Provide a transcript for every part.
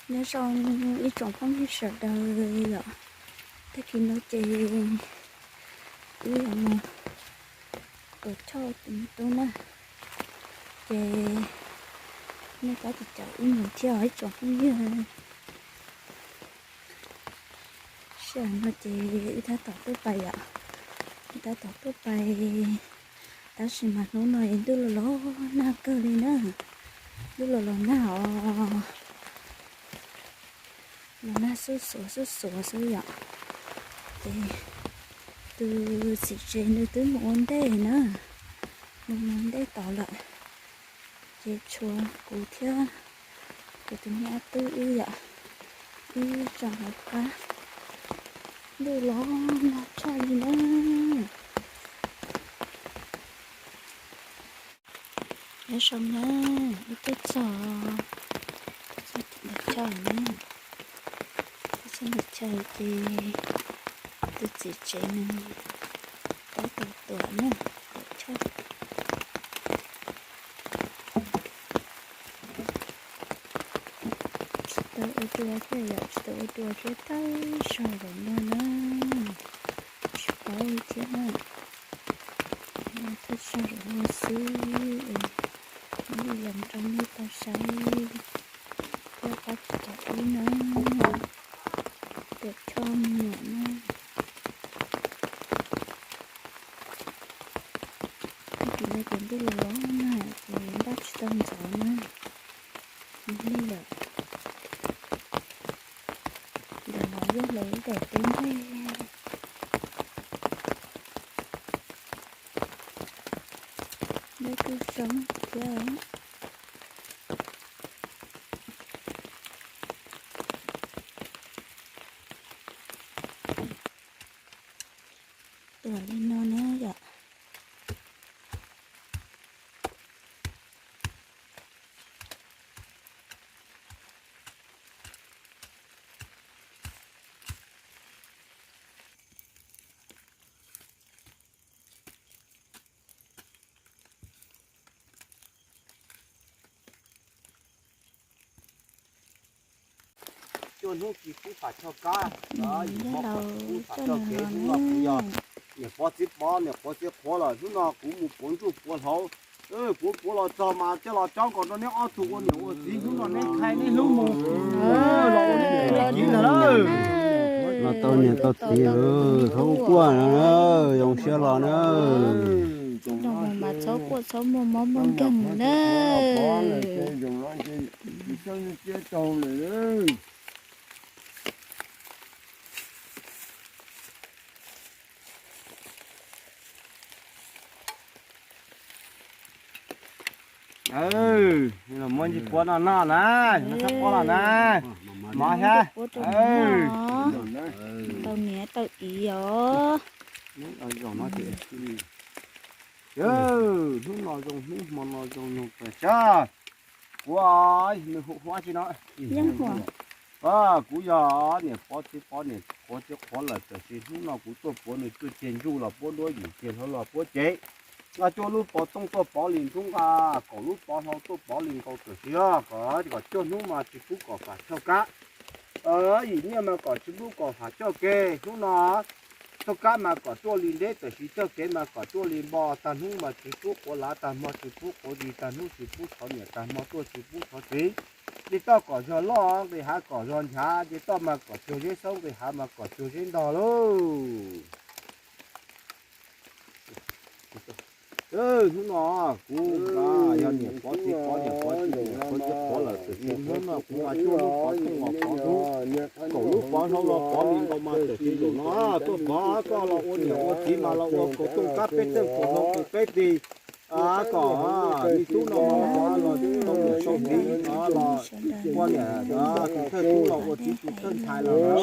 Nyob zoo ib tsoom phooj ywg sawv daws yom, tag kis no ces wb yuav mus tuav choj tus me tub na, ces nej pab caum wb mus thiab ib tsoom phooj ywg. Sij hawm no ces wb tab tom tuaj pais yom, wb tab tom tuaj pais, tab sis mas hnub no es ntuj los los nag kawg li na, ntuj los los nag os, los nag xuj xuav xuj xuav xwb yom. Ces tus txiv tsev nws twb mus ua ntej na, nws mus ua ntej tod lawm, ces tshuav kuv thiab kuv tus me ab tub wb yom, wb tseem hauv qab, ntuj los nag tshaj li na. Nyob zoo na, wb tuaj txog, txog tim ntawm chaw na, txog ntawm chaw ces tus txiv tsev nws tab tom tuav na, tuav choj. Tsis tau ua dua thiab yom, tsis tau ua dua thiab, tawg zog zaum no na, tsis paub li thiab na. Tawg zog zaum no xwb, muab li los rau nej tau saib thiab, pab tsis tau wb na, tuav choj me nyuam na. Tag kis no ces ntuj los los nag ces npaj tsis tau ntxov na, nag li lawm. Ntawm no yog lawv ib daim teb nplej, nplej kuj zoo thiab. Tuav li no na yom. Cuaj hnub tsis pub fam choj kab, yim hmo kom tsis pub fam choj kev. Hnub no kuv yog niam pov txiv pov niam pov txiv qhuav lawm, hnub no kuv mus puav ntsuj puav hlauv, puav puav los txog mas coj los tsob nkaus rau neb ob tug ua niam ua txiv, hnub no neb khai neb hlub mus. Los ua niam tau niam tau txiv, txhob quaj, zoo siab los na. Txhob quaj txhob muaj mob muaj nkeeg na. Los muab ntsis puav no noj na, no txhob quaj los na. Mov thiab. Tau niam tau txiv os. Hnub no zoo hnub hmo no zoo nyoog tas sab. Kuv nws hu huab tsi no. Kuv yog niam pov txiv pov niam qhuav txiv qhuav lawm, tab sis hnub no kuv tuaj puav nws tsuj ceg ntsuj los puab duab yim ceg hlauv los puab cev, nqa cuaj lub pov tooj tuaj pov li nrub, nqa kaum lub pov hlau tuaj pov li nkaus, tab sis kom cuaj hnub mas tsis pub kom fam choj kab. Yim niaj mas kom tsis pub kom fam choj kev. Hnub no choj kab mas kom tuaj li nteb, tab sis choj kev mas kom tuaj li npo. Tag hnub mas tsis pub quav lav, tag hmo tsis pub quav zis, tag hnub tsis pub thov niam, tag hmo tuaj tsis pub thov txiv. Nqi toj kom zog loj, nqi hav kom zog nchav, nqi toj mas kom cuag zeb xaub, nqi hav mas kom cuag zeb ntog lauj. Hnub no kuv yog niam pov txiv pov niam pov txiv niam pov txiv pov lawm, tab sis hnub no kuv nqa cuaj lub pov tooj los pov nrub, kaum lub pov hlau los pov li nkaus mas, tab sis zaum no tuaj pov koj los ua niam ua txiv mas los ua kaum tooj kab peb txheej kaum hlau kaum peb tig, kom me tub no los tau niam tau txiv no los ua niam tus thawj tub los ua txiv tus thawj ntxhais los.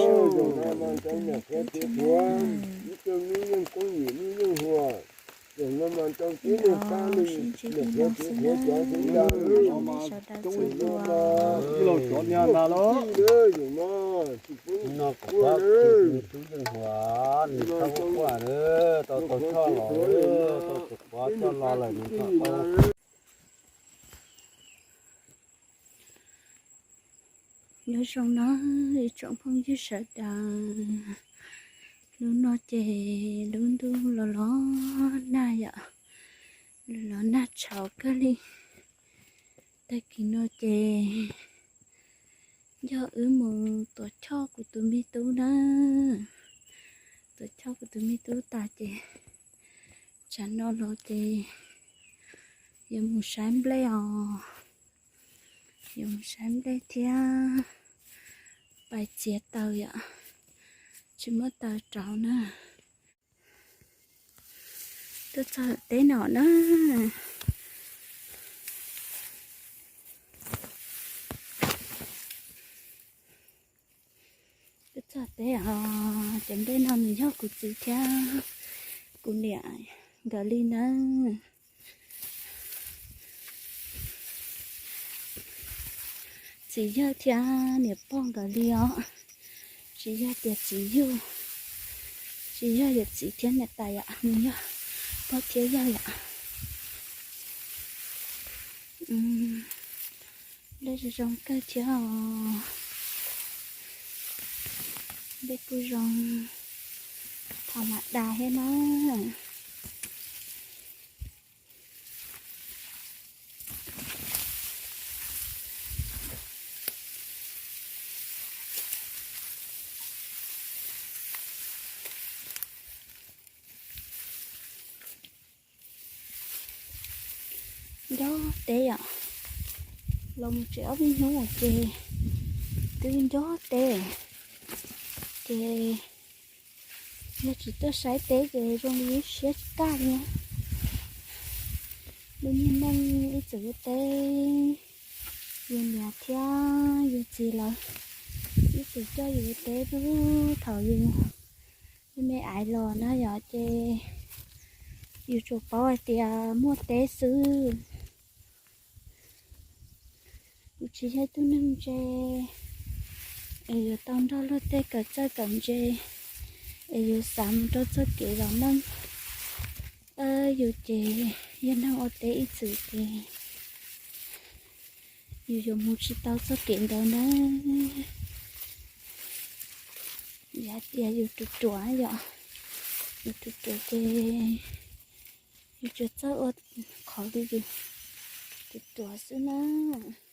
Ib los cov niag ntag los. No kom pab me tub yeej huam, nws txhob quaj, tau tau choj los, tau tus quav choj los lawm nws kom tau. Nyob zoo na ib tsoom phooj ywg sawv daws. Hnub no ces lub ntuj los los nag yom, los los nag tshauv kawg li. Tag kis no ces yog wb mus tuav choj kuv tus me tub na, tuav choj kuv tus me tub tas ces tsam no los ces yuav mus saib nplej os, yuav mus saib nplej thiab pais txiav taws yom, tsis muaj taws rauv na. Tuaj txog teb no na, tuaj txog teb os. Cov nplej no nws yog kuv txiv thiab kuv niam nkawd li na. Txiv yawg thiab niam pog nkawd li os, tsis yog tias txiv yug, tsis yog yawm txiv thiab niam tais yom, nws yog pog thiab yawg yom. Nplej zoo zoo kawg thiab os, nplej kuj zoo thaum mam das thiab na. Nco teb yom, los mus tsev ob peb hnub ces twb nco teb, ces yog tsis tuaj saib teb ces zoo li lub siab tsis kaj li. Lub niag neej ib txwm ua teb, yus niam thiab yus txiv lawv ib txwm coj yus ua teb thaum yus me me aiv los na yom, ces yus tsuas paub hais tias muaj teb xwb. Yus tsis yog ib tug neeg ntse es yuav tau nrog luag tej kawm txawj kawm ntse es yus xav mus rau txoj kev los neej. Yus ces yog neeg ua teb ib txwm ces yus yuav mus tsis tau txoj kev ntawd na. Yog hais tias yus ruam ruam yom, yus ruam ruam ces yus tsuas txawj ua qhov li yus ruam ruam xwb na.